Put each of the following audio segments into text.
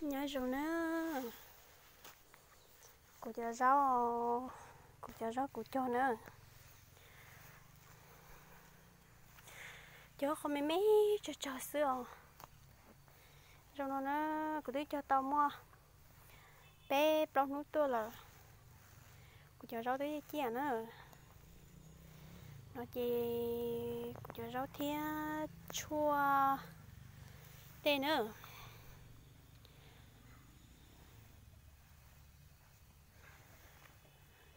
Nyob zoo na, kuv cov zaub, kuv cov zaub kuv cog na, cog qhov me me tsawg tsawg xwb os. Zoo no na, kuv twb cog tau muaj peb plaub hnub tuaj lawm. Kuv cov zaub twb ciaj ciaj na. No ces kuv cov zaub thiab tshuaj tej na.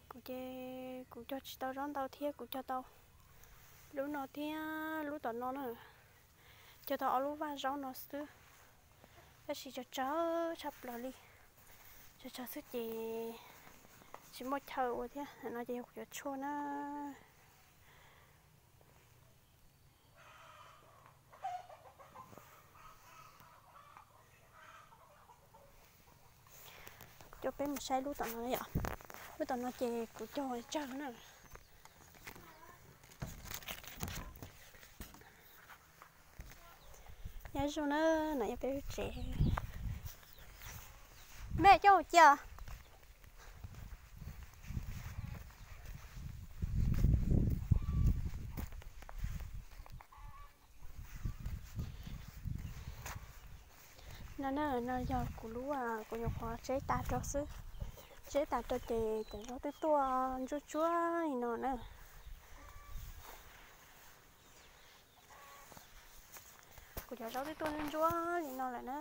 Kuv ces kuv cog tsis tau zaub ntau thiab, kuv cog tau lub no thiab lub tom no na. Cog tau ob lub vaj zaub no xwb, tab sis tsawg tsawg tshaj plaws li. Tsawg tsawg xwb ces tsis muaj chaw ua thiab. No ces yog kuv cov tshuaj na. Coj peb mus saib lub tom no yom. Lub tom no ces kuv cog tsawg na. Nyob zoo na, no yog peb lub tsev. Me coj mus cia. No na, no yog kuv lub, kuv nyuam qhuav tseb tas rau xwb. Tseb tas rau ces cov zaub twb tuaj ntsuab ntsuab li no na. Kuv cov zaub twb tuaj ntsuab ntsuab li no lawm na.